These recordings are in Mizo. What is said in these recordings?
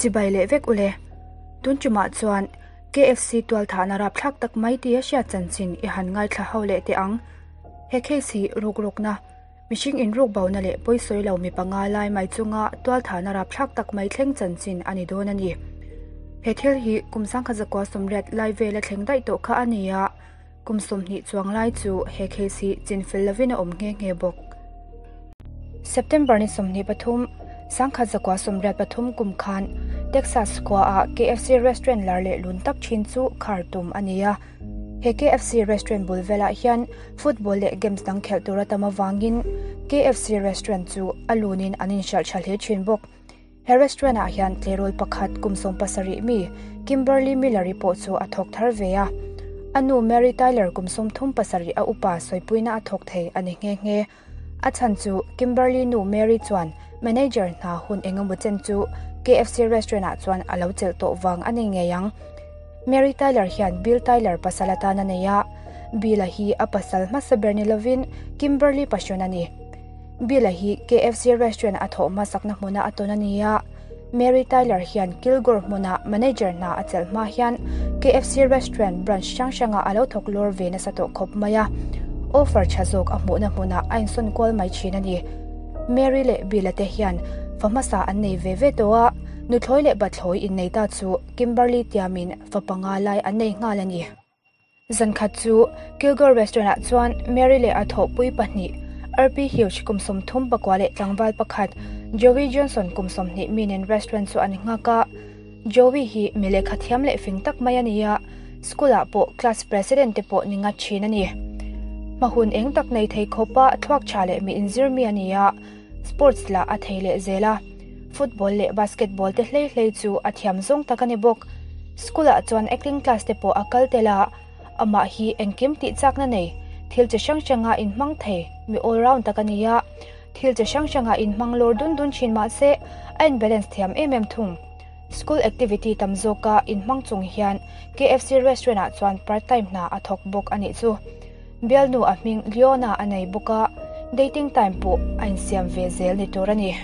Chibai leh vek ule. Tun tumah chuan KFC tualthahna rapthlak tak mai tia hriat chanchin i han ngaithla ho leh teh ang. He case hi rukrukna, mihring inrukbona leh pawisawi lo mi panga lai mai chunga tualthahna rapthlak tak mai thleng chanchin a ni dawn a ni. He thil hi kum sangkhat zakua sawmriat lai vela thleng daih tawh kha a ni a, kum 20 chuang lai chu he case hi chinfel lovin a awm nghe nghe bawk. September ni 23, 1983 kum khan Texas khuaah KFC restaurant lar leh lun tak thin chu khar tum a ni a. He KFC restaurant bul velah hian football leh games dang khelh tur a tam avangin KFC restaurant chu a lunin an inhralh tha hle thin bawk. He restaurant ah hian tleirawl pakhat kum 70 mi Kimberly Miller-i pawh chu a thawk thar ve a. A nu Mary Tyler kum 37 a upa sawipuina a thawk thei a ni nghe nghe. A chhan chu Kimberly nu Mary chuan manager hna hun engemaw chen chu KFC restaurant ah chuan a lo chelh tawh vang a ni ngei ang. Mary Tyler hian Bill Tyler pasal atan a nei a, Bill-a hi a pasal hmasa ber ni lovin Kimberly passion a ni. Bill-a hi KFC restaurant a thawh hmasakna hmuna a tawn a ni a, Mary Tyler hian Kilgore hmuna manager hna a chelh hma hian KFC restaurant branch hrang hrangah a lo thawk lawr ve nasa tawh khawp mai a, offer tha zawk a hmuhna hmunah a insawn kual mai thin a ni. Mary leh Bill-a te hian fa hmasa an nei ve ve tawh a, nuthlawi leh pathlawi innei ta chu Kimberly tiamin fa panga lai an nei nghal a ni. Zankhat chu Kilgore restaurant ah chuan Mary leh a thawhpui pahnih Arpy Hughes kum 34 leh tlangval pakhat Joey Johnson kum 20 mi nen restaurant chu an nghak a. Joey hi mi lehkha thiam leh fing tak mai a ni a, school ah pawh class president te pawh ni ngat thin a ni. Hmahun eng tak nei thei khawpa thluak tha leh mi inzir mi a ni a, sports lah a thei leh zel a. Football leh basketball te hlei hlei chu a thiam zawng tak a ni bawk. School ah chuan acting class te pawh a kal tel a, amah hi engkim tih chakna nei, thil chi hrang hranga inhmang thei mi all round tak a ni a. Thil chi hrang hranga inhmang lawr dun dun thin mahse a in balance thiam em em thung. School activity tam zawka inhmang chung hian KFC restaurant ah chuan part time hna a thawk bawk a nih chu. Bialnu a hming Leona a nei bawk a, dating time pawh a insiam ve zel ni tur a ni.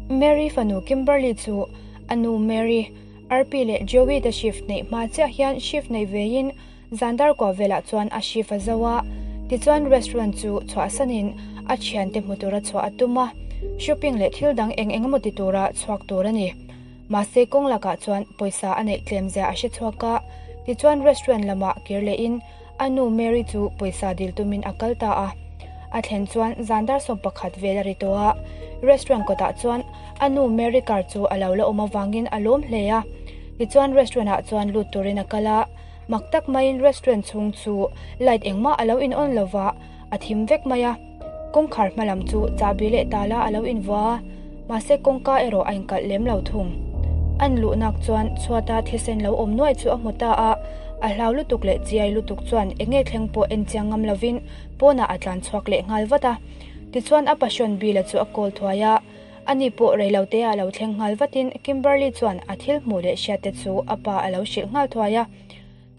Mary fanu Kimberly chu a nu Mary, Arpy leh Joey te shift neih hma chiah hian shift nei vein zan dar kua velah chuan a shift a zo a, tichuan restaurant chu chhuahsanin a thiante hmu tura chhuah a tum a, shopping leh thil dang eng eng emaw ti tura chhuak tur a ni. Mahse kawng lakah chuan pawisa a neih tlem zia a hre chhuak a, tichuan restaurant lamah kir lehin A nu Mary chu pawisa dil tumin a kal ta a. A thlen chuan zan dar 11 vel a ri tawh a. Restaurant kawtah chuan a nu Mary car chu a lo la awm avangin a lawm hle a. Tichuan restaurant ah chuan lut turin a kal a. Mak tak maiin restaurant chhung chu light engmah a lo in on lova, a thim vek mai a. Kawngkhar hmalam chu chahbi leh tala a lo invuah a, mahse kawngka erawh a inkalh lem lo thung. An luhnak chuan chhuata thisen lo awm nuai chu a hmu ta a, a hlau lutuk leh chiai lutuk chuan enge thleng pawh en chiang ngam lovin pawnah a tlan chhuak leh nghal vat a. Tichuan a passion Bill-a chu a call thuai a, ani pawh reilote ah lo thleng nghal vatin Kimberly chuan a thil hmuh leh hriatte chu a pa a lo hrilh nghal thuai a.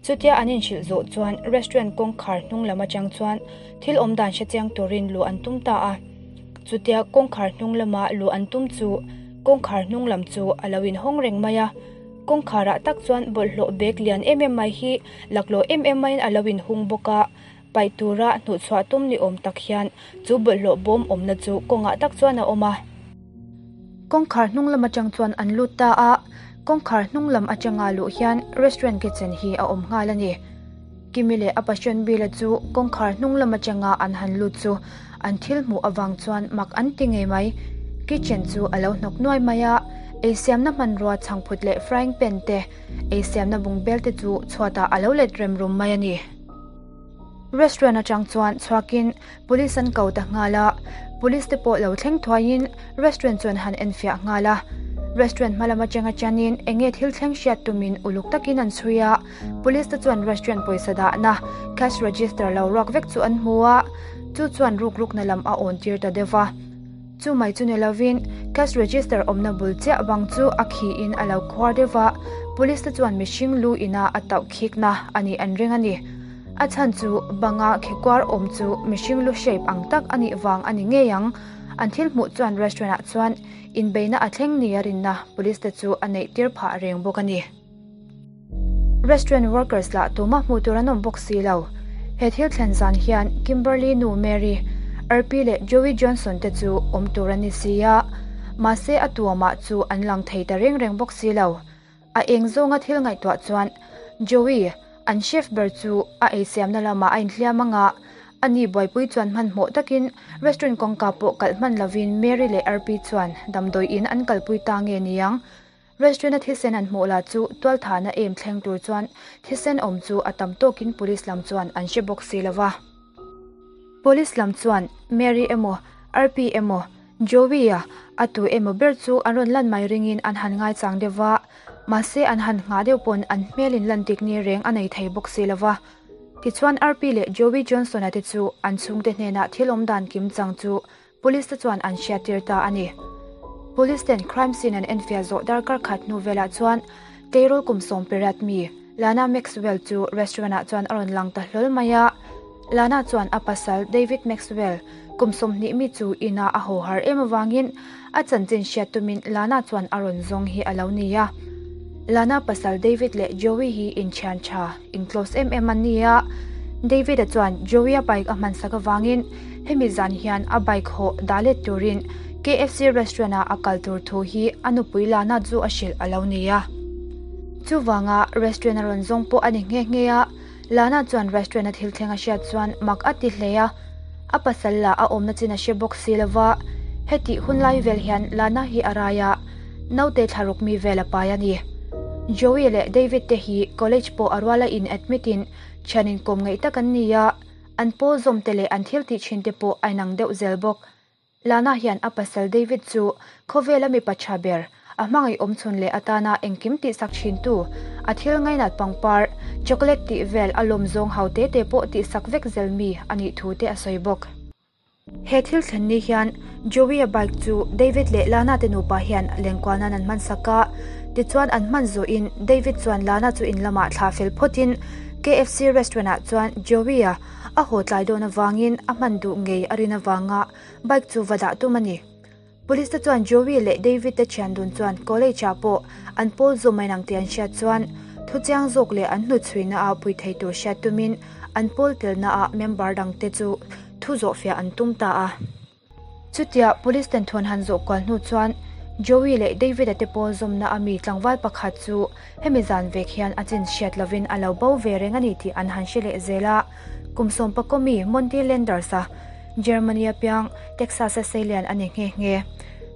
Chutia an inhrilh zawh chuan restaurant kawngkhar hnung lam atang chuan thil awm dan hre chiang turin luh an tum ta a. Chutia kawngkhar hnung lama luh an tum chu kawngkhar hnung lam chu a lo inhawng reng mai a. Kawngkharah tak chuan bawlhhlawh bag lian em em mai hi laklawh em em maiin a lo inhung bawk a. Paih tura hnuhchhuah tum ni awm tak hian chu bawlhhlawh bawm awmna chu kawngah tak chuan a awm a. Kawngkhar hnung lam atang chuan an lut ta a, kawngkhar hnung lam atanga luh hian restaurant kitchen hi a awm nghal a ni. Kimi leh a passion Bill-a chu kawngkhar hnung lam atanga an han lut chu an thil hmuh avang chuan mak an ti ngei mai. Kitchen chu a lo hnawk nuai mai a, eisiamna hmanrua chhangphut leh frying pan te, eisiamna bungbel te chu chhuatah a lo let rem rum mai a ni. Restaurant atang chuan chhuakin police an ko ta nghal a, police te pawh lo thleng thuaiin restaurant chuan han enfiah nghal a. Restaurant hma lam atanga chanin enge thil thleng hriat tumin uluk takin an chhui a, police te chuan restaurant pawisa dahna cash register lo ruak vek chu an hmu a, chu chuan ruk rukna lam a awn tir ta deuh va. Chu mai chu ni lovin cash register awmna bul chiah bang chu a khiin a lo khuar deuh va, police te chuan mihring lu ina a tauh khikna a nih an ring a ni. A chhan chu banga khikuar awm chu mihring lu shape ang tak a nih vang a ni ngei ang. An thil hmuh chuan restaurant ah chuan inbeihna a thleng nia rinna police te chu a neih tir phah reng bawk a ni. Restaurant workers lah tumah hmuh tur an awm bawk si lo. He thil thlen zan hian Kimberly nu Mary, Arpi leh Joey Johnson te chu awm tur an ni si a, mahse a tuamah chu an lang thei ta reng reng bawk si lo. A eng zawnga thil ngaihtuah chuan Joey, an chef ber chu a eisiamna lamah a inhliam ang a, ani buaipui chuan hmanhmawh takin restaurant kawngka pawh kalh hman lovin Mary leh Arpi chuan damdawi in an kalpui ta nge niang. Restaurant-a thisen an hmuh lah chu tualthahna em thleng tur chuan thisen awm chu a tam tawkin police lam chuan an hre bawk si lo va. Police lam chuan Mary emaw, Arpi emaw, Joey-a a tu emaw ber chu an rawn lan mai ringin an han ngaichang deuh va, mahse an han nghah deuh pawn an hmelin lan dik ni reng a nei thei bawk si lo va. Tichuan Arpi leh Joey Johnson-a te chu an chhungte hnenah thil awm dan kim chang chu Police te chuan an hriattir ta a ni. Police ten crime scene an enfiah zawh darkar khat hnu velah chuan tleirawl kum 18 mi Lana Maxwell chu restaurant ah chuan a rawn lang ta hlawl mai a. Lana chuan a pasal David Maxwell kum 20 mi chu inah a haw har em avangin a chanchin hriat tumin Lana chuan a rawn zawng hi a lo ni a. Lana pasal David leh Joey hi inthian tha, in close em em an ni a. David-a chuan Joey-a bike a hmansak avangin Hemi zan hian a bike hawh dah let turin KFC restaurant ah a kal tur thu hi a nupui Lana chu a hrilh a lo ni a. Chuvanga restaurant a rawn zawng pawh a ni nghe nghe a, Lana chuan restaurant a thil thleng a hriat chuan mak a ti hle a, a pasal lah a awmna chin a hre bawk si lova, hetih hun lai vel hian Lana hi a rai a, naute thlaruk mi vel a pai a ni. Joey leh David te hi college pawh a ruala in admit in thian inkawm ngeih tak an ni a, An pawl zawmte leh an thil tih thin te pawh a inang deuh zel bawk. Lana hian a pasal David chu khawvela mipa tha ber, a hmangaih awmchhun leh atana engkim tihsak thintu, a thil ngainat pangpar, chocolate tih vel a lawm zawng ho te te pawh tihsak vek zel mi a nih thu te a sawi bawk. He thil thlen ni hian Joey-a bike chu David leh Lana te nupa hian lengkual nan an hmansak a, tichuan an hman zawhin David chuan Lana chu in lamah thlah fel phawtin KFC restaurant ah chuan Joey-a a haw tlai dawn avangin a hman duh ngei a rin avanga bike chu va dah tum a ni. Police te chuan Joey leh David te thian dun chuan college ah pawh an pawl zawm mai nang tih an hriat chuan thu chiang zawk leh an hnuchhuina ah pui thei tur hriat tumin an pawl telna ah member dang te chu thu zawhfiah an tum ta a. Chutia police ten thuan han zawh kual hnu chuan Joey leh David-a te pawl zawmna a mi tlangval pakhat chu hemi zan vek hian a chin hriat lovin a lo bo ve reng a ni tih an han hre leh zel a. Kum sawmpakaw mi Monty Landers-a Germany-a piang Texas-a seilian a ni nghe nghe.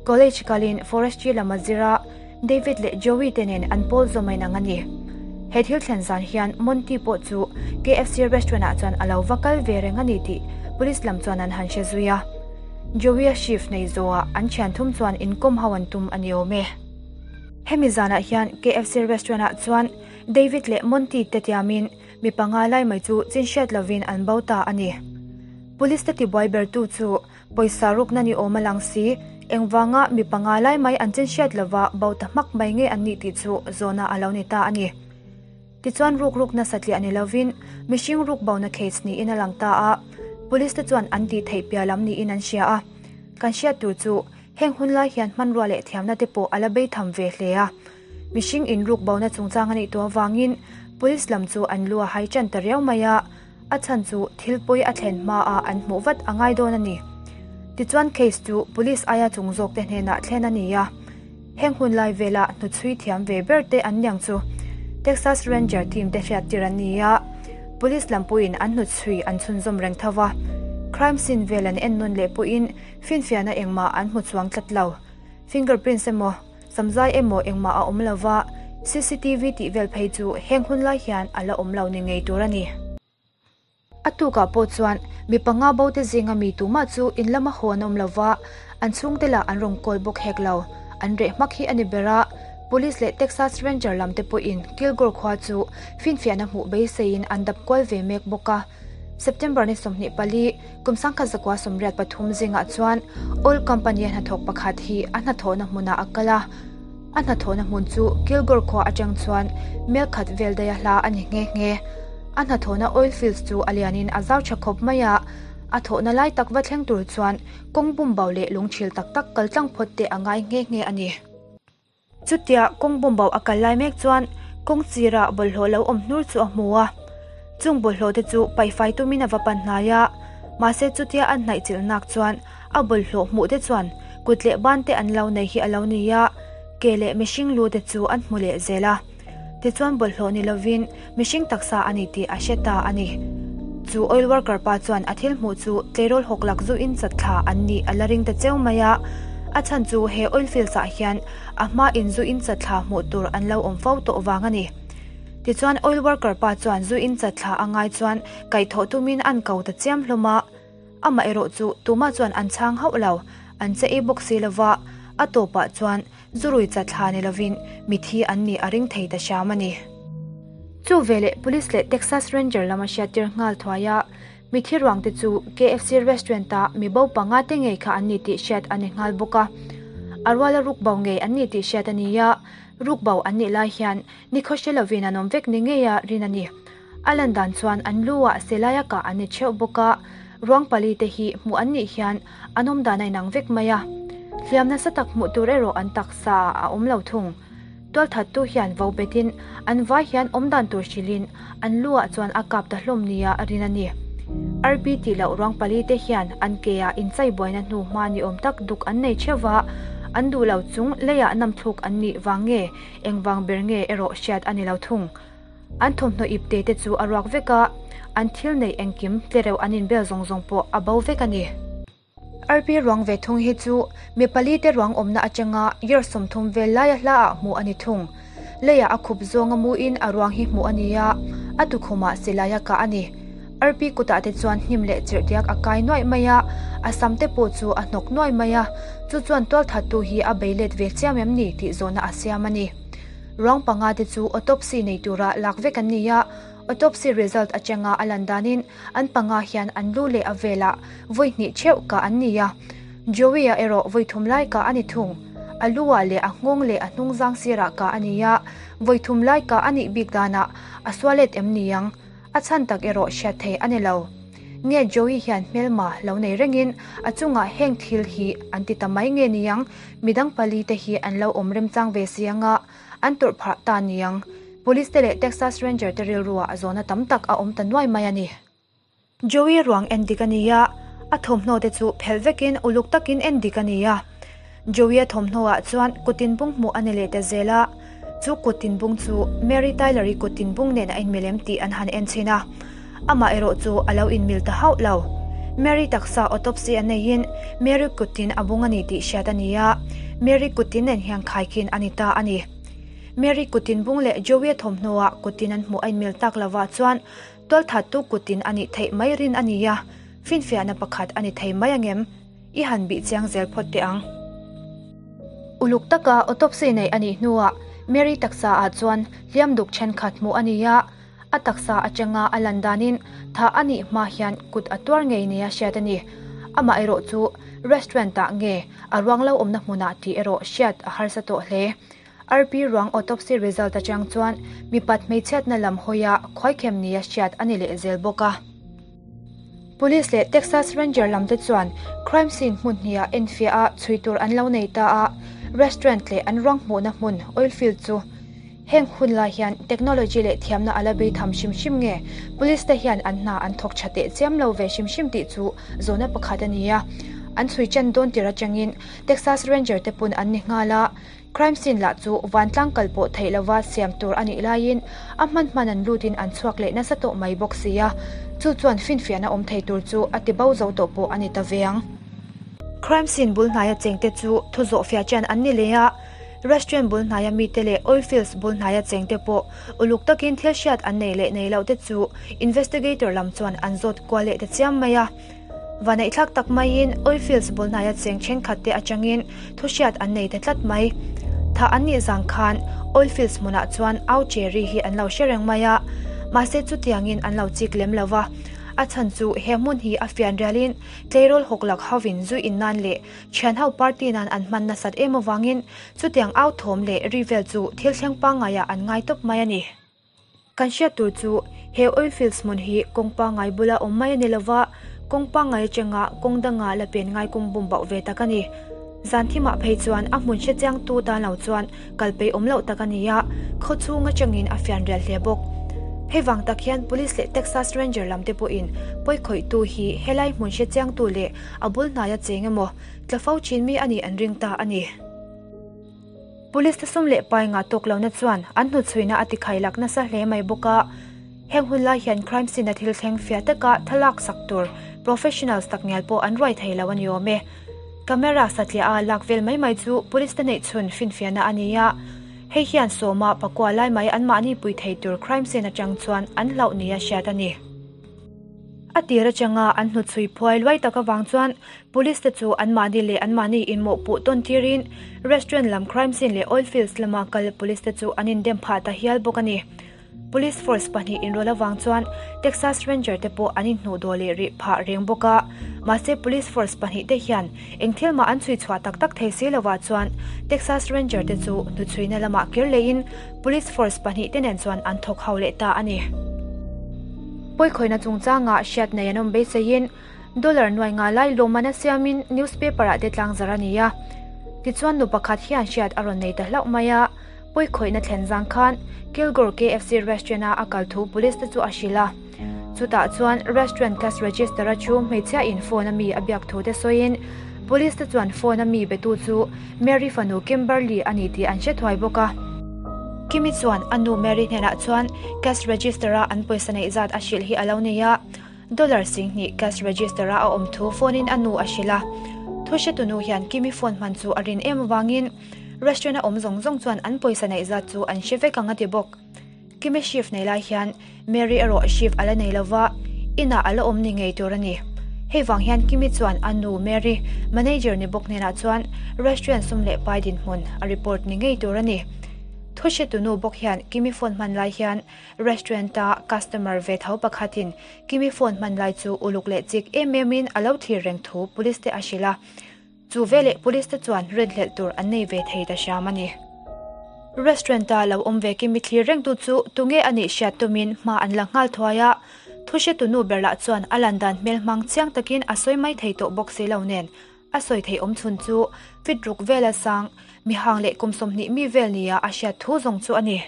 College kalin forestry lam a zir a, David leh Joey te nen an pawl zawm a inang a ni. He thil thlen zan hian Monty pawh chu KFC restaurant ah chuan a lo va kal ve reng a ni tih police lam chuan an han hre zui a. Joey-a shift nei zawhah an thian thum chuan inkawm ho an tum a ni awm e. Hemi zanah hian KFC restaurant ah chuan David leh Monty te tiamin mi panga lai mai chu chin hriat lovin an bo ta a ni. Police te tibuai bertu chu Pawisa rukna ni awm a lang si, engvanga mi panga lai mai an chen hriat lova bo ta hmak mai nge an nih tih chu zawhna a lo ni ta a ni. Tichuan ruk rukna satliah ni lovin mihring ruk bona case niin a lang ta a, police te chuan an tih theih piah lam niin an hria a. Kan hriat tur chu heng hun lai hian hmanrua leh thiamna te pawh a la bei tham ve hle a. Mihring in ruk bona chungchang a nih tawh avangin police lam chu an lu a hai tan ta riau mai a. A chhan chu thil pawi a thlen hmaah an hmuh vat a ngai dawn a ni. Tichuan case chu police aia chung zawk te hnenah thlen a ni a. Heng hun lai vela hnuchhui thiam ve ber te an niang chu Texas Ranger team te hriat tir an ni a. Police lam pawhin an hnuchhui an chhunzawm reng tho va. Crime scene vel an en nawn leh pawhin finfiahna engmah an hmu chuang tlat lo. Fingerprints emaw Samzai emaw engmah a awm lova, cctv tih vel phei chu heng hun lai hian a la awm lo ni ngei tur a ni. A tukah pawh chuan mi panga bo te zinga mi tumah chu in lama haw an awm lova, an chhungte lah an rawn kawl bawk hek lo. An reh hmak hi a ni ber a, Police leh Texas Ranger lam te pawhin Kilgore khua chu finfiahna hmuh beiseiin an dap kual ve mek bawk a. September ni 24, kum 1983 zingah chuan oil company a hnathawk pakhat hi a hnathawhna hmunah a kal a. A hnathawhna hmun chu Kilgore khua atang chuan mel khat vel daia hla a ni nghe nghe. A hnathawhna oil fields chu a lianin a zau tha khawp mai a. A thawhna lai tak va thleng tur chuan kawng bum bo leh lungchhil tak tak kal tlang phawt te a ngai nghe nghe a ni. Chutia kawng bum bo a kal lai mek chuan kawng sirah bawlhhlawh lo awm hnur chu a hmu a. Chung bawlhhlawh te chu paihfai tumin a va pan hnai a, mahse chutia an hnaih chilh nak chuan a bawlhhlawh hmuh te chuan kut leh ban te an lo nei hi a lo ni a, ke leh mihring lu te chu an hmu leh zel a. Tichuan bawlhhlawh ni lovin mihring taksa a ni tih a hre ta a ni. Chu oil worker pa chuan a thil hmuh chu tleirawl hawk lak zuin chatthla an nih a la ring ta cheu mai a. A chhan chu he oil fields ah hian a hma in zuin chatthla hmuh tur an lo awm fo tawh vang a ni. Tichuan oil worker pa chuan zuin chatthla a ngai chuan kaihthawh tumin an ko ta chiam hlawm a. Amaherawh chu tumah chuan an chhang hauh lo, an che ei bawk si lova, a tawpah chuan Zurui chatthla ni lovin mithi an nih a ring thei ta hram a ni. Chu veleh Police leh Texas Ranger lama hriattir nghal thuai a, mithi ruang te chu KFC restaurant a mi bo panga te ngei kha an ni tih hriat a ni nghal bawk a. A ruala ruk bo ngei an ni tih hriat a ni a, ruk bo an nih lai hian nikhaw hre lovin an awm vek ni ngei a rin a ni. A lan dan chuan an lu ah selaia kah an ni theuh bawk a, ruang pali te hi hmuh an nih hian an awm dan a inang vek mai a. Hliam nasa tak hmuh tur erawh an taksa ah a awm lo thung. Tualthattu hian vo betin an vai hian awm dan tur hrilhin an lu ah chuan a kap ta hlawm nia a rin a ni. Arpi tih loh ruang pali te hian an ke ah inchai buaina hnu hma ni awm tak duk an nei theuh va, an duh lo chung leiah namthluk an nih vang nge engvang ber nge erawh hriat a ni lo thung. An thawmhnaw ip te te chu a ruak vek a, an thil neih engkim tlereuh an inbel zawng zawng pawh a bo vek a ni. Arpi ruang ve thung hi chu mi pali te ruang awmna atanga year 30 vel laia hla ah hmuh a ni thung. Leiah a khup zawnga muin a ruang hi hmuh a ni a, a tukhumah silai a kah a ni. Arpi kutah te chuan hnim leh chirhdiak a kai nuaih mai a, a sam te pawh chu a hnawk nuai mai a, chu chuan tualthattu hi a bei let ve chiam em ni tih zawhna a siam a ni. Ruang panga te chu autopsy nei tura lak vek an ni a, autopsy result atanga a lan danin an panga hian an lu leh a velah vawi hnih theuh kah an ni a, Joey-a erawh vawi thum lai kah a ni thung. A lu-ah leh a nghawng leh a hnung zang sirah kah a ni a, vawi thum lai kah a nih bik danah a sualet em ni ang? A chhan tak erawh hriat thei a ni lo. Nge Joey hian hmelma lo nei rengin a chungah heng thil hi an ti ta mai nge niang, midang pali te hi an lo awm remchang ve si anga an tawrh phah ta niang. Police te leh Texas Ranger te rilruah a zawhna tam tak a awm ta nuai mai a ni. Joey ruang en dik a ni a, a thawmhnaw te chu phelh vekin uluk takin en dik a ni a. Joey-a thawmhnaw ah chuan kut inbung hmuh a ni leh ta zel a, chu kut inbung chu Mary Tyler-i kut inbung nen a inmil em tih an han en chhin a, amah erawh chu a lo inmil ta hauh lo. Mary taksa autopsy a neihin Mary kutin a bung a ni tih hriat a ni a, Mary kutin nen hian khaikhin a ni ta a ni. Mary kutin bung leh Joey-a thawmhnaw ah kutin an hmuh a inmil tak lovah chuan tualthattu kutin a nih theih mai rin a ni a, finfiahna pakhat a ni thei mai angem? I han bih chiang zel phawt teh ang. Uluk taka autopsy neih a nih hnuah Mary taksa ah chuan hliam duk thenkhat hmuh a ni a, a taksa atanga a lan danin thah a nih hma hian kut a tuar ngei nia hriat a ni. Amah erawh chu restaurant ah nge a ruang lo awmna hmunah tih erawh hriat a harsa tawh hle. Arpi ruang autopsy result atang chuan mipat hmeichhiatna lam hawia khuaikhem nia hriat a ni leh zel bawk a. Police leh Texas Ranger lam te chuan crime scene hmun hniha enfiah a chhui tur an lo nei ta a, restaurant leh an ruang hmuhna hmun oil field chu heng hun lai hian technology leh thiamna a la bei tham hrim hrim nge police te hian an hna an thawk tha teh chiam lo ve hrim hrim tih chu zawhna pakhat a ni a. An chhui chen dawn tir atangin Texas Ranger te pawn an ni nghal a, Crime scene lah chu vantlang kal pawh theih lova siam tur a nih laiin a hman hman an lutin an chhuak leh nasa tawh mai bawk si a, chu chuan finfiahna awm thei tur chu a ti bo zo tawh pawh a ni ta ve ang. Crime scene bul hnaia chengte chu thu zawhfiah chian an ni leh a, restaurant bul hnaia mite leh oil fields bul hnaia chengte pawh uluk takin thil hriat an nei leh nei loh te chu investigator lam chuan an zawt kual leh ta chiam mai a. Vaneihthlak tak maiin oil fields bul hnaia cheng thenkhat te atangin thu hriat an nei ta tlat mai. Thah an nih zang khan oil fields hmunah chuan au cherry hi an lo hre reng mai a, mahse chutiangin an lo chik lem lo va. A chhan chu he hmun hi a fian rialin tleirawl hawk lak hovin zu in nan leh thianho party nan an hman nasat em avangin chutiang au thawm leh ri vel chu thil thleng pangngaiah an ngai tawp mai a ni. Kan hriat tur chu he oil fields hmun hi kawng pangngai bula awm mai a ni lova, Kawng pangngai atanga kawng danga la pen ngai kawng bum bauh ve tak a ni. Zan thimah phei chuan a hmun hrechiangtu tan lo chuan kal peih awm loh tak a ni a, khaw chhung atangin a fian rial hle bawk. Hei vang tak hian Police leh Texas Ranger lam te pawhin pawikhawihtu hi helai hmun hrechiangtu leh a bul hnaia cheng emaw tla fo thin mi a nih an ring ta a ni. Police te sum leh pai ngah tawk lohna chuan an hnuchhuina a tikhai lak nasa hle mai bawk a. Heng hun lai hian crime scene a thil thleng fiah taka thlalak sak tur professionals tak ngial pawh an ruai thei lo a ni awm e. Camera satliah a lak vel mai mai chu police te neih chhun finfiahna a ni a. Hei hian sawma pakua lai mai anmahni pui thei tur crime scene atang chuan an hlauh nia hriat a ni. A tir atanga an hnuchhui phuai luai tak avang chuan Police te chu anmahni leh anmahni inmawhpuh tawn tirin restaurant lam crime scene leh oil fields lama kal police te chu an indem phah ta hial bawk a ni. Police force pahnih inrawlh avang chuan Texas Ranger te pawh an inhnuh dawh leh rih phah reng bawk a, mahse police force pahnih te hian eng thil mah an chhui chhuah tak tak thei si lovah chuan Texas Ranger te chu hnuchhuina lamah kir leiin police force pahnih te nen chuan an thawk ho leh ta a ni. Pawikhawihna chungchangah hriat nei an awm beiseiin Dollar nuai nga lai lawmman a siamin newspaper ah te tlang zar a ni a. Tichuan nu pakhat hian hriat a rawn nei ta hlauh mai a, pawikhawihna thlen zang khan Kilgore KFC restaurant a a kal thu police te chu a hrilh a. Chutah chuan restaurant cash register a thu hmeichhia in phone a mi a biak thu te sawiin police te chuan phone a mi betu chu Mary fanu Kimberly a ni tih an hre thuai bawk a. Kimi chuan a nu Mary hnenah chuan cash register a an pawisa neih zat a hrilh hi a lo nei a. Dollar 20 cash register-a a awm thu phone-in a nu a hrilh a. Thu hretu nu hian Kimi phone hman chu a rin em avangin restaurant-a awm zawng zawng chuan an pawisa neih zat chu an hre vek ang a ti bawk. Kimi shift nei lai hian Mary erawh shift a la nei lova, inah a la awm ni ngei tur a ni. Hei vang hian Kimi chuan a nu Mary, manager ni bawk hnenah chuan restaurant sum leh pai dinhmun a report ni ngei tur a ni. Thu hretu nu bawk hian Kimi phone hman lai hian Restaurant-a customer ve tho pakhatin Kimi phone hman lai chu uluk leh chik em emin a lo thlir reng thu police te a hrilh a. Chu veleh police te chuan rinhlelh tur an nei ve thei ta hram a ni. Restaurant-a lo awm ve Kimi thlir rengtu chu tunge a nih hriat tumin hma an la nghal thuai a, thu hretu nu ber lah chuan a lan dan hmel hmang chiang takin a sawi mai thei tawh bawk si lo nen a sawi theih awm chhun chu fit ruk vela sang mihang leh kum 20 mi vel nia a hriat thu zawng chu a ni.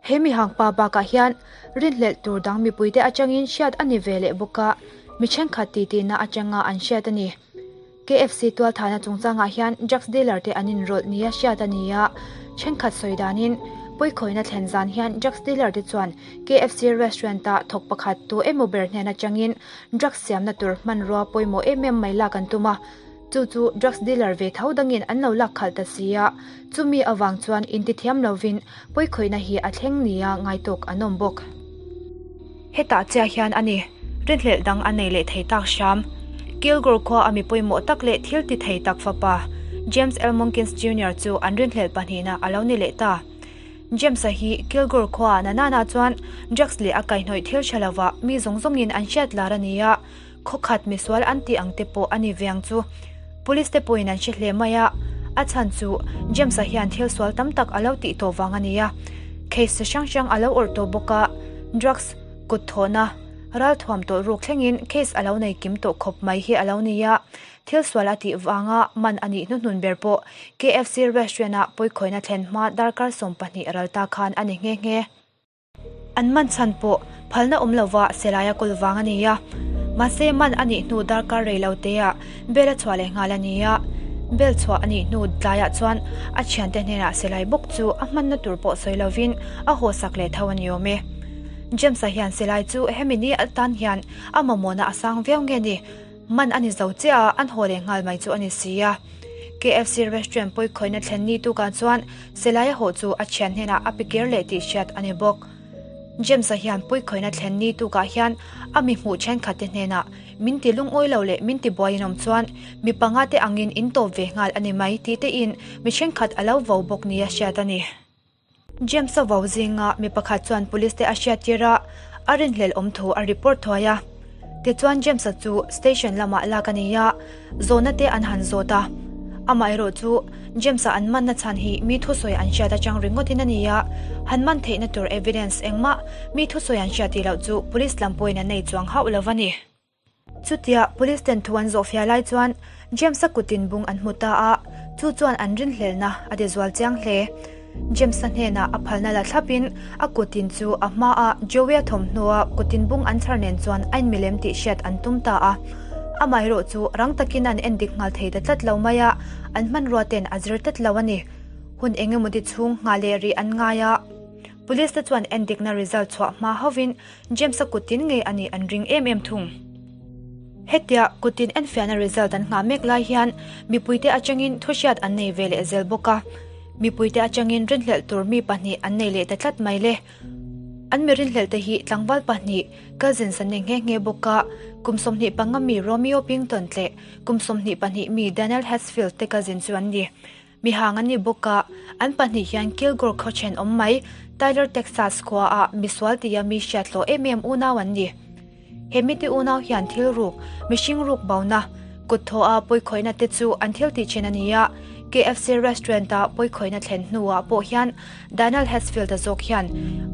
He mihang pa bakah hian rinhlelh tur dang mipuite atangin hriat a ni ve leh bawk a, mi thenkhat titihna atanga an hriat a ni. KFC tualthahna chungchangah hian drugs dealer te an inrawlh nia hriat a ni a, thenkhat sawi danin pawikhawihna thlen zan hian drugs dealer te chuan KFC restaurant-a thawk pakhat tu emaw ber hnen atangin drugs siamna tur hmanrua pawimawh em em mai lak an tum a, Chu chu drugs dealer ve tho dangin an lo lak khalh ta si a, chumi avang chuan intithiam lovin pawikhawihna hi a thleng nia ngai tawk an awm bawk. Hetah chiah hian a ni, rinhlelh dang a nei leh thei tak hram. Kilgore khua a mi pawimawh tak leh thil ti thei tak fapa James L. Monkins Junior chu an rinhlelh pahnihna a lo ni leh ta. James-a hi Kilgore khua Nanana chuan drugs leh a kaihhnawih thil tha lovah mi zawng zawngin an hriat lar a ni a, Khawkhat misual an tih ang te pawh a ni ve ang chu. Police te pawhin an hre hle mai a, a chhan chu James-a hian thil sual tam tak a lo tih tawh vang a ni a. Case chi hrang hrang a lo awrh tawh bawk a, drugs, kut thawhna, ralthuam tawlh ruk thlengin case a lo nei kim tawh khawp mai hi a lo ni a. Thil sual a tih vanga man a nih hnuhnun ber pawh KFC restaurant-a pawikhawihna thlen hma darkar 12 ral ta khan a ni nghe nghe. An man chhan pawh phalna awm lova selaia kawl vang a ni a. Mahse man a nih hnu darkar rei lo teah bel a chhuah leh nghal a ni a. Bel chhuah a nih hnu tlaiah chuan a thiante hnenah selai bawk chu a hmanna tur pawh sawi lovin a haw sak leh tho a ni awm e. James-a hian selai chu hemi ni atan hian a mamawhna a sang viau nge ni? Man a ni zo chiah a, an haw leh nghal mai chu a ni si a. KFC restaurant pawikhawihna thlen ni tukah chuan Selaia haw chu a thian hnenah a pe kir leh tih hriat a ni bawk. James-a hian pawikhawihna thlen ni tukah hian a mi hmuh thenkhat te hnenah min ti lungawi lo leh min ti buai in awm chuan mi panga te angin in tawp ve nghal a ni mai tih tein mi thenkhat a lo vo bawk nia hriat a ni. James-a vau zinga mi pakhat chuan police te a hriattir a, a rinhlelh awm thu a report thuai a. Tichuan James-a chu station lamah lak a ni a, zawhna te an han zawt a. Amaherawh chu James-a an manna chhan hi mi thusawi an hriat atang ringawtin a ni a, han man theihna tur evidence engmah mi thusawi an hriat tih loh chu police lam pawhin an nei chuang hauh lo a ni. Chutia police ten thu an zawh fiah lai chuan James-a kutin bung an hmu ta a, chu chuan an rinhlelhna a ti zual chiang hle. James-a hnenah a phalna la thlapin a kutin chu a hmaa Joey-a thawmhnawa kutin bung an chhar nen chuan a inmilem tih hriat an tum ta a. Amaherawh chu rang takin an endik nghal thei ta tlat lo mai a, an hmanrua ten a zir tlat lo a ni. Hun engemaw ti chhung nghah leh rih an ngai a. Police te chuan endikna result chhuah hma hovin James-a kutin ngei a nih an ring em em thung. Hetia kutin enfiahna result an nghah mek lai hian mipuite atangin thuhriat an nei ve leh zel bawk a. Mipuite atangin rinhlelh tur mi pahnih an nei leh ta tlat mai le. An mi rinhlelh te hi tlangval pahnih cousins an ni nghe nghe bawk a, kum 25 mi Romeo Pington leh kum 22 mi Daniel Hatfield te cousin chu an ni. Mihang an ni bawk a, an pahnih hian Kilgore khaw thenawm mai, Tyler, Texas khua ah misual tia mi hriat hlawh em em unau an ni. He mite unau hian thil ruk, mihring ruk bona, kut thaw a pawikhawihna te chu an thil tih thin a ni a, KFC restaurant a pawikhawihna thlen hnuah pawh hian Daniel Hatfield-a zawk hian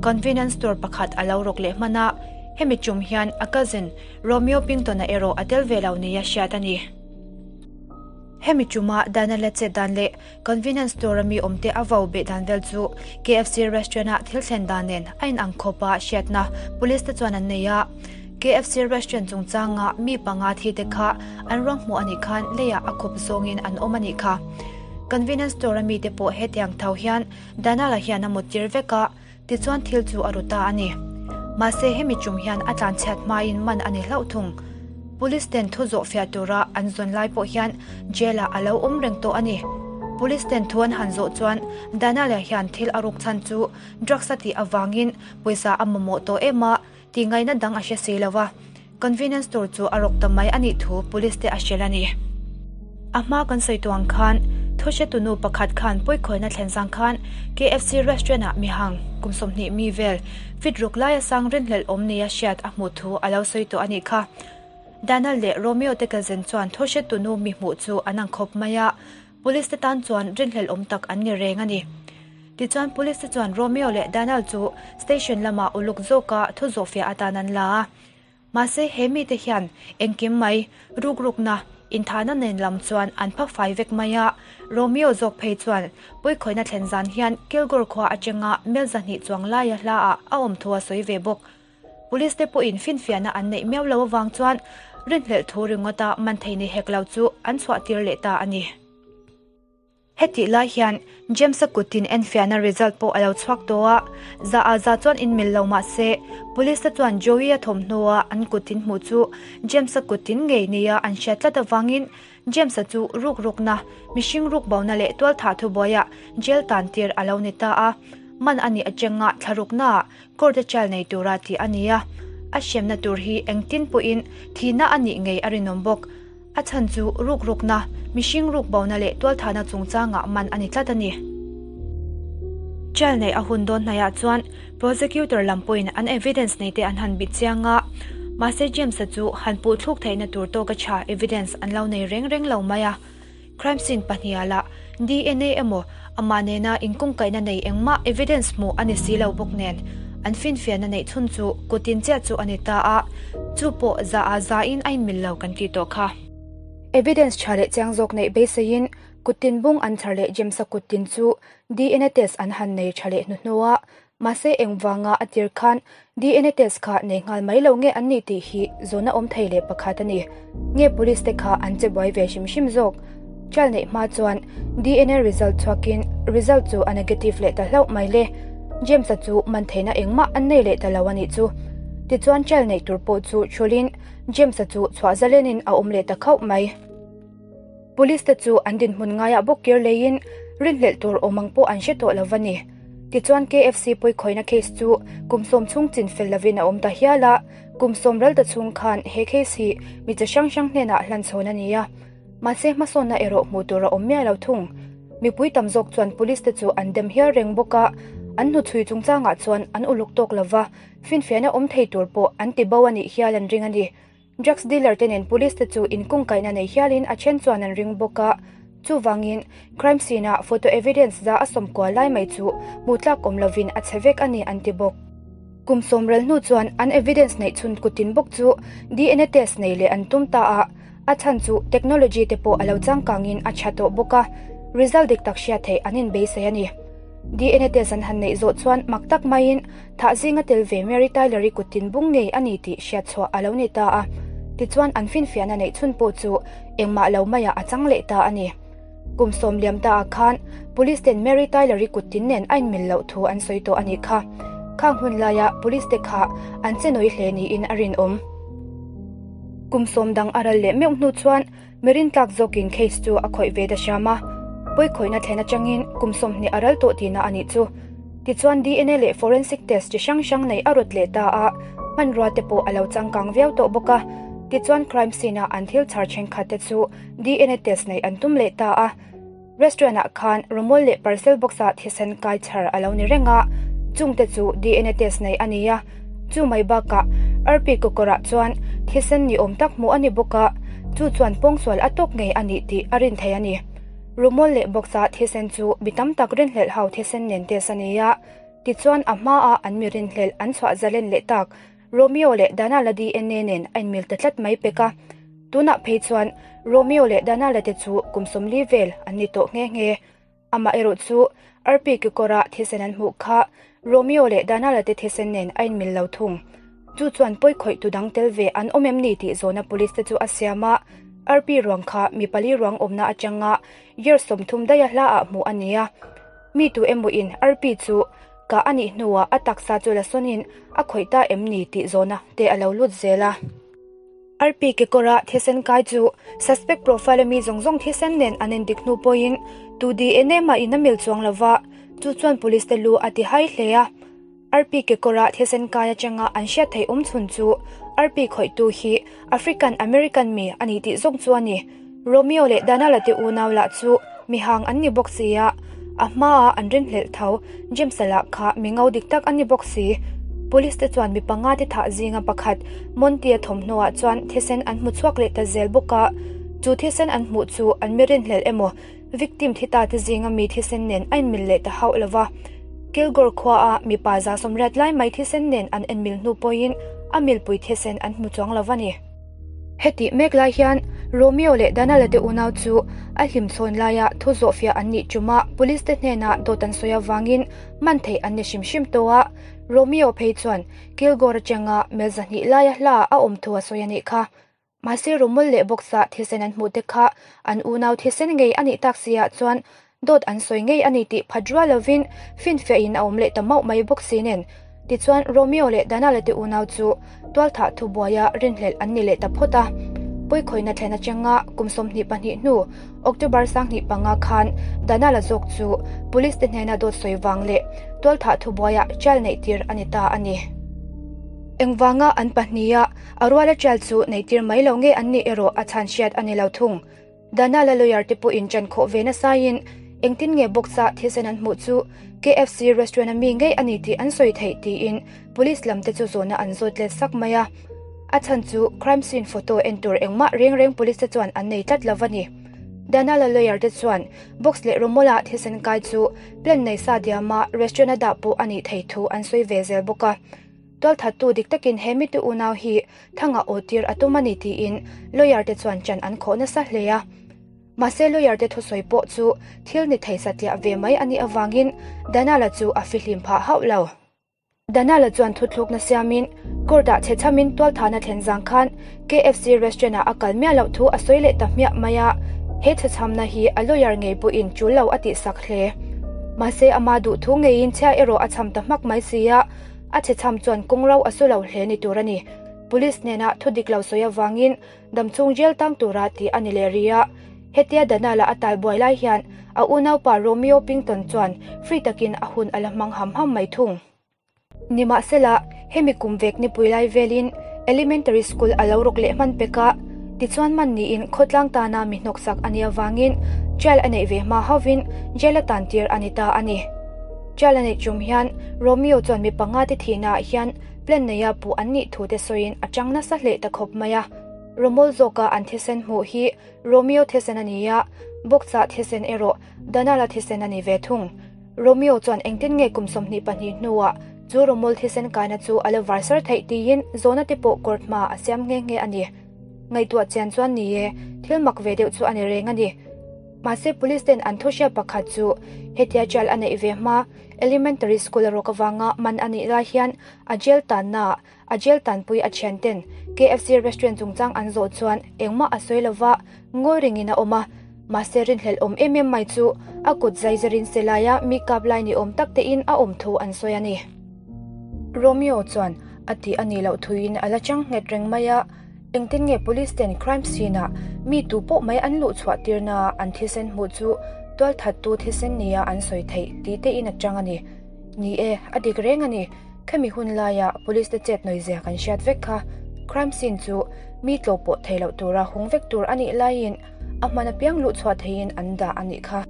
convenience store pakhat a lo rawk leh hman a, hemi tum hian a cousin Romeo Pington-a erawh a tel ve lo nia hriat a ni. Hemi tuma Daniel-a chet dan leh convenience store a mi awmte a vau beh dan vel chu KFC restaurant-a thil thlen dan nen a inang khawp a hriatna police te chuan an nei a. KFC restaurant chungchanga mi panga thi te kha an ruang hmuh a nih khan leiah a khup zawngin an awm a nih kha. Convenience store a mite pawh hetiang tho hian Daniel-a hian a muttir vek a, Tichuan thil chu a ru ta a ni. Mahse hemi tum hian a tlanchhiat hmain man a ni hlauh thung. Police ten thu zawh fiah tura an zawn lai pawh hian jail ah a lo awm reng tawh a ni. Police ten thu an han zawh chuan Daniel-a hian thil a ruk chhan chu drugs a tih avangin pawisa a mamawh tawh em a, tih ngaihna dang a hre si lo a. Convenience store chu a rawk ta mai a nih thu police te a hrilh a ni. A hma kan sawi tuang khan thuhretu nu pakhat khan pawikhawihna thlen zang khan KFC restaurant ah mihang kum 20 mi vel fit ruk laia sang rinhlelh awm nia hriat a hmuh thu a lo sawi tawh a nih kha. Daniel leh Romeo te cousin chuan thuhretu nu mi hmuh chu an ang khawp mai a, police te tan chuan rinhlelh awm tak an ni reng a ni. Tichuan police te chuan Romeo leh Daniel chu station lamah uluk zawka thu zawhfiah atan an la a. Mahse he mite hian engkim mai rukrukna inthahna nen lam chuan an pha fai vek mai a, Romeo zawk phei chuan pawikhawihna thlen zan hian Kilgore khua atanga mel 200 chuang laia hla ah a awm thu a sawi ve bawk. Police te pawhin finfiahna an neih miau lo avang chuan rinhlelh thu ringawta man thei ni hek lo chu an chhuah tir leh ta a ni. Hetih lai hian James-a kutin enfiahna result pawh a lo chhuak tawh a, za a za chuan inmil lo mah se, Police-te chuan Joey-a thawmhnaw-a an kutin hmuh chu James-a kutin ngei nia an hriat tlat avangin James-a chu rukrukna, mihring rukbona leh tualthah thubuaiah jail tan tir a lo ni ta a. Man a nih atanga thlaruknaah court-a trial nei tura tih a ni a, a hremna tur hi engtin pawhin thihna a nih ngei a rinawm bawk. A chhan chu rukrukna, mihring rukbona leh tualthahna chungchangah man a ni tlat a ni. Trial neih a hun dawn hnaiah chuan prosecutor lam pawhin an evidence neite an han bih chiang a, mahse James-a chu han puh thluk theihna tur tawka tha evidence an lo nei reng reng lo mai a. Crime scene pahniha lah DNA emaw amah nena inkungkaihna nei engmah evidence hmuh a ni si lo bawk nen an finfiahna neih chhun chu kutin chiah chu a ni ta a, chu pawh za a za in a inmil lo kan tih tawh kha. Evidence tha leh chiang zawk neih beiseiin kuttin bung an chhar leh James-a kuttin chu DNA test an han nei tha leh hnuhnu a, Mahse engvanga a tir khan DNA test kha nei nghal mai lo nge an nih tih hi zawhna awm thei leh pakhat a ni. Nge police te kha an che buai ve hrim hrim zawk? Trial neih hma chuan DNA result chhuakin result chu a negative leh ta hlauh mai le. James-a chu man theihna engmah an nei leh ta lo a nih chu. Tichuan trial neih tur pawh chu thulin James-a chu chhuah zalenin a awm leh ta khauh mai. Police te chu an dinhmun ngaiah bawk kir leiin rinhlelh tur awm ang pawh an hre tawh lo va ni. Tichuan KFC pawikhawihna case chu kum 10 chhung chin fel lovin a awm ta hial a, kum 10 ral ta chhung khan he case hi mi chi hrang hrang hnenah hlan chhawn a ni a. Mahse hmasawnna erawh hmuh tur a awm miah lo thung. Mipui tam zawk chuan police te chu an dem hial reng bawk a, an hnuchhui chungchangah chuan an uluk tawk lova, finfiahna awm thei tur pawh an ti bo a nih hial an ring a ni. Drugs dealer te nen police te chu inkungkaihna nei hialin a then chuan an ring bawk a, chuvangin crime scene ah photo evidence za a sawmkual lai mai chu hmuh tlak awm lovin a chhe vek a ni an ti bawk. Kum sawmral hnu chuan an evidence neih chhun kutin bawk chu DNA test nei leh an tum ta a, a chhan chu technology te pawh a lo changkangin a tha tawh bawk a, result dik tak hriat theih an inbeisei a ni. DNA test an han neih zawh chuan mak tak maiin thah zinga tel ve Mary Tyler-i kutin bung ngei a ni tih hriat chhuah a lo ni ta a, tichuan an finfiahna neih chhun pawh chu engmah lo maiah a chang leh ta a ni. Kum sawm liam ta ah khan Police ten Mary Tyler-i kut tin nen a inmil loh thu an sawi tawh a nih kha. Khang hun laia Police te kha an che nawi hle niin a rinawm. Kum sawm dang a ral leh meuh hnu chuan mi rintlak zawkin case chu a khawih ve ta hram a. Pawikhawihna thlen atangin kum 20 a ral tawh tihna a nih chu. Tichuan DNA leh forensic test chi hrang hrang nei a rawt leh ta a, hmanrua te pawh a lo changkang viau tawh bawk a. Tichuan crime scene-a an thil chhar thenkhat te chu DNA test neih an tum leh ta a. Restaurant ah khan rawmawl leh parcel box ah thisen kai chhar a lo ni reng a, chungte chu DNA test neih a ni a. Chu mai bakah Arpi kawkawrah chuan thisen ni awm tak hmuh a ni bawk a, chu chuan pawngsual a tawk ngei a nih tih a rin thei a ni. Rawmawl leh box ah thisen chu mi tam tak rinhlelh ho thisen nen test a ni a, tichuan a hmaah an mi rinhlelh an chhuah zalen leh tak. Romeo leh Danala DNA nen a inmil ta tlat mai pek a. Tunah phei chuan Romeo leh Danala te chu kum 40 vel an ni tawh nghe nghe. Amaherawh chu Arpi kekawra thisen an hmuh kha Romeo leh Danala te thisen nen a inmil lo thung. Chu chuan pawi khawih tu dang tel ve an awm em ni tih zawhna police te chu a siam a. Arpi ruang kha mi pali ruang awmna atanga year 30 daia hla ah hmuh a ni a. Mi tu emaw in Arpi chu kah a nih hnuah a taksa chu la sawnin a khawih ta em ni tih zawhna te a lo lut zel a. Arpi kekawra thisen kai chu suspect profile a mi zawng zawng thisen nen an endik hnu pawhin tu DNA mah in a mil chuang lova, chu chuan police te lu a ti hai hle a. Arpi kekawra thisen kai atanga an hriat theih awm chhun chu Arpi khawihtu hi African American mi a ni tih zawk chu a ni. Romeo leh Danala te unau lah chu mihang an ni bawk si a, a hmaa an rinhlelh tho James-a lah kha mi ngo dik tak a ni bawk si. Police te chuan mi panga te thah zinga pakhat Monty-a thawmhnawah chuan thisen an hmu chhuak leh ta zel bawk a, chu thisen an hmuh chu an mi rinhlelh emaw victim thi ta te zinga mi thisen nen a inmil leh ta hauh lova. Kilgore khuaa mipa 180 lai mai thisen nen an enmil hnu pawhin a milpui thisen an hmu chuang lova ni. Heti mek lai hian Romeo leh Danala te unau chu a hlimchhawn laia thu zawhfiah an nih ṭuma police te hnenah dawt an sawi avangin man theih an ni hrim hrim tawh a. Romeo phei chuan Kilgore atanga mel 200 laia hla a awm thu a sawi a nih kha. Mahse Romol leh Boxa thisen an hmuh te kha an unau thisen ngei a nih tak siah chuan dawt an sawi ngei a ni tih phat rual lovin finfiahin a awm leh ta mauh mai bawk si nen. Tichuan Romeo leh Danala te unau chu tualthah thu buaia rinhlelh an ni leh ta phawt a. Pawikhawihna thlen atanga kum 22 hnu October 2005 khan Danala zawk chu police te hnena dawt sawi vang leh tualthah thu buaia trial neih tir a ni ta a ni. Engvanga an pahniha a ruala trial chu nei tir mai lo nge an nih erawh a chhan hriat a ni lo thung. Danala lawyer te pawhin ṭan khawh ve nasaiin engtin nge box-a thisen an hmuh chu KFC restaurant a mi ngei a ni tih an sawi theih tiin police lam te chu zawhna an zawt let sak mai a. A chhan chu crime scene photo en tur engmah reng reng police te chuan an nei tlat lo a ni. Danala lawyer te chuan box leh rawmawla thisen kai chu plan nei sa diama restaurant a dah pawh a nih theih thu an sawi ve zel bawk a. Tualthattu dik takin he mite unau hi thanga aw tir a tum a ni tiin lawyer te chuan ṭan an khawh nasa hle a. Mahse lawyer te thusawi pawh chu thil ni thei satliah ve mai a nih avangin Danala chu a fihlim phah hauh lo. Danala chuan thuthlukna siamin court-ah che chamin tualthahna thlen zang khan KFC restaurant-ah a kal miah loh thu a sawi leh ta hmiah mai a, he chhechhamna hi a lawyer ngei pawhin ṭul lo a tihsak hle. Mahse ama duh thu ngeiin chhia erawh a cham ta hmak mai si a, a chhechham chuan kawng ro a su lo hle ni tur a ni. Police hnenah thu dik lo sawi avangin damchhung jail tang tura tih a ni leh ri a. Hetia Danala a tal buai lai hian a unaupa Romeo Pington chuan free takin a hun a la hmang ham ham mai thung. Nimahsela, hemi kum vek nipui lai velin elementary school a lo rawk leh hman pek a, tichuan man niin khawtlang tana mi hnawksak a nih avangin trial a neih ve hma hovin jail a tan tir a ni ta a ni. Trial a neih tum hian Romeo chuan mi panga te thihnaah hian plan neia puh an nih thu te sawiin a chang nasa hleh ta khawp mai a. Romol zawka an thisen hmuh hi Romeo thisen a ni a, Boxa thisen erawh Danala thisen a ni ve thung. Romeo chuan engtin nge kum 22 hnuah Chu rawmawl thisen kaina chu a la var sar theih tiin zawhna te pawh court hmaah a siam nghe nghe a ni. Ngaihtuah chian chuan ni e, thil mak ve deuh chu a ni reng a ni. Mahse police ten an thu hriat pakhat chu hetia jail a neih ve hma elementary school a rawk avanga man a nih lai hian a jail tannaah a jail tanpui a thian ten KFC restaurant chungchang an zawh chuan engmah a sawi lova ngawi rengin a awm a. Mahse rinhlelh awm em em mai chu a kut zaizarin selaia mi kap lai ni awm tak tein a awm thu an sawi a ni. Romeo chuan a tih a nih loh thuin a la chang nghet reng mai a, engtin nge police ten crime scene ah mi tu pawh mai an luh chhuah tirna an thisen hmuh chu tualthattu thisen nia an sawi theih tih tein a chang a ni. Ni e, a dik reng a ni. Khemi hun laia police te chet nawi zia kan hriat vek kha. Crime scene chu mi tlawh pawh thei loh tura hung vek tur a nih laiin a hman apiang luh chhuah theiin an dah a nih kha.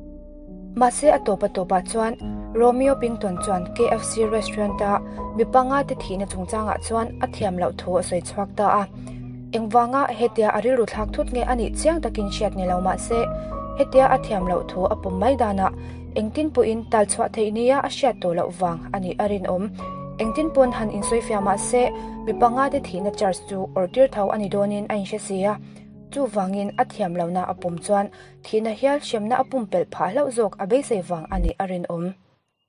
Mahse a tawp a tawpah chuan Romeo Pington chuan KFC restaurant-a mi panga te thihna chungchangah chuan a thiam loh thu a sawi chhuak ta a. Engvanga hetia a rilru thlak thut nge a nih chiang takin hriat ni lo mahse hetia a thiam loh thu a pawm mai danah engtin pawhin tal chhuah theih nia a hriat tawh loh vang a nih a rinawm. Engtin pawn han insawifiah mahse mi panga te thihna charge chu awrtir tho a ni dawnin a inhre si a. Chuvangin a thiam lohna a pawm chuan thihna hial hremna a pumpelh phah hlauh zawk a beisei vang a nih a rinawm.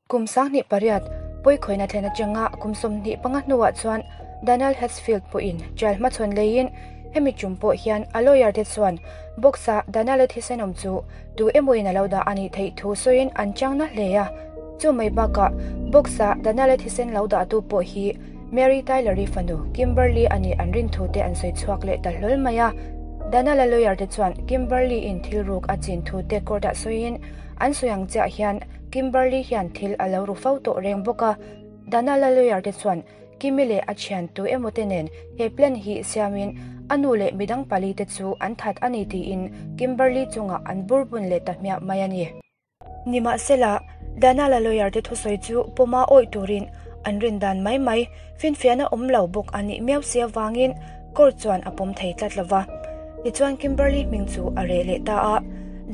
Kum 2008, pawikhawina thlen atanga kum 25 hnuah chuan Daniel Hatsfield pawhin jail hmachhawn leiin hemi tum pawh hian a lawyer te chuan box-a Daniel-a thisen awm chu tu emawin a lo dah a nih theih thu sawiin an chang na hle a. Chu mai bakah box-a Daniel-a thisen lo dahtu pawh hi Mary Tyler-i fanu Kimberly a nih an rin thu te an sawi chhuak leh ta hlawl mai a. Daniel-a lawyer te chuan Kimberly-in thil ruk a chin thu te court-ah sawiin an sawi ang chiah hian Kimberly hian thil a lo ru fo tawh reng bawk a. Daniel-a lawyer te chuan Kimi leh a thian tu emaw te nen he plan hi siamin a nu leh midang pali te chu an that a ni tiin Kimberly chungah an burbun leh ta hmiah mai a ni. Nimahsela, Daniel-a lawyer te thusawi chu pawma awih turin an rin dan mai mai finfiahna awm lo bawk a nih miau si avangin court chuan a pawm thei tlat lo va. Tichuan Kimberly hming chu a reh leh ta a,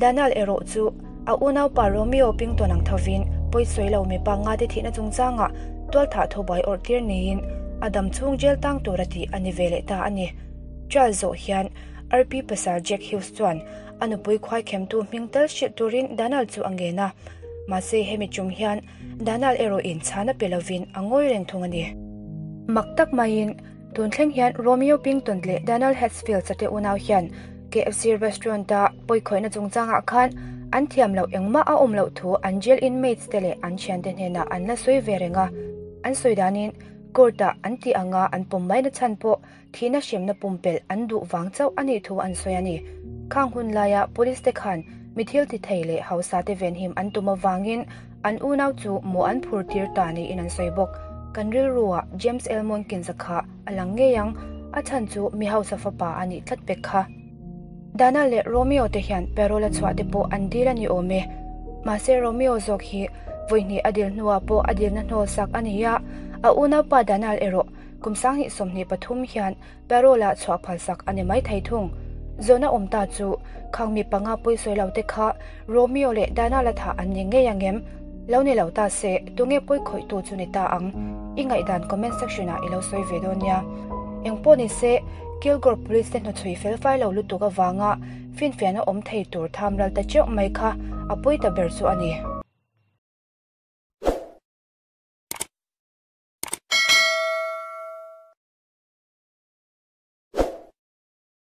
Daniel erawh chu a unaupa Romeo Pington ang thovin pawisawi lo mipa nga te thihna chungchangah tualthah thubuai awrh tir niin a dam chhung jail tang tura tih a ni ve leh ta a ni. Trial zawh hian RP pasal Jack Hughes chuan A nupui khuaikhemtu hming tal hrilh turin Danal chu a ngen a, mahse hemi tum hian Danal erawhin chhan a pe lovin a ngawi reng thung a ni. Mak tak maiin, tun thleng hian Romeo Pington leh Danal Hatsfield-a te unau hian KFC restaurant-a pawikhawihna chungchangah khan an thiam loh engmah a awm loh thu an jail inmates te leh an thiante hnenah an la sawi ve reng a, an sawi danin court-ah an tih anga an pawm mai nachhan pawh Thihna hremna pumpelh an duh vang chauh a nih thu an sawi a ni. Khang hun laia police te khan mi thil ti thei leh hausa te venhim an tum avangin an unau chu mawh an phur tir ta niin an sawi bawk. Kan rilruah James L. Monkins-a kha a lang ngei ang, a chhan chu mi hausa fapa a nih tlat pek kha. Dana leh Romeo te hian parole a chhuah te pawh an dil a ni awm e. Mahse Romeo zawk hi vawihnih a dil hnuah pawh a dilna hnawlsak a ni a, a unaupa Danal erawh Kum 2023 hian parole-ah chhuah phalsak a ni mai thei thung. Zawhna awm ta chu khang mi panga pawisawi lo te kha Romeo leh Dana la thah an ni ngei ang em? Lo ni lo ta se, tunge pawi khawihtu chu ni ta ang? I ngaihdan comment section-ah i lo sawi ve dawn nia. Engpawh ni se, Kilgore Police te hnuchhui felfai lo lutuk avanga finfiahna awm thei tur tham ral ta teuh mai kha a pawi ta ber chu a ni.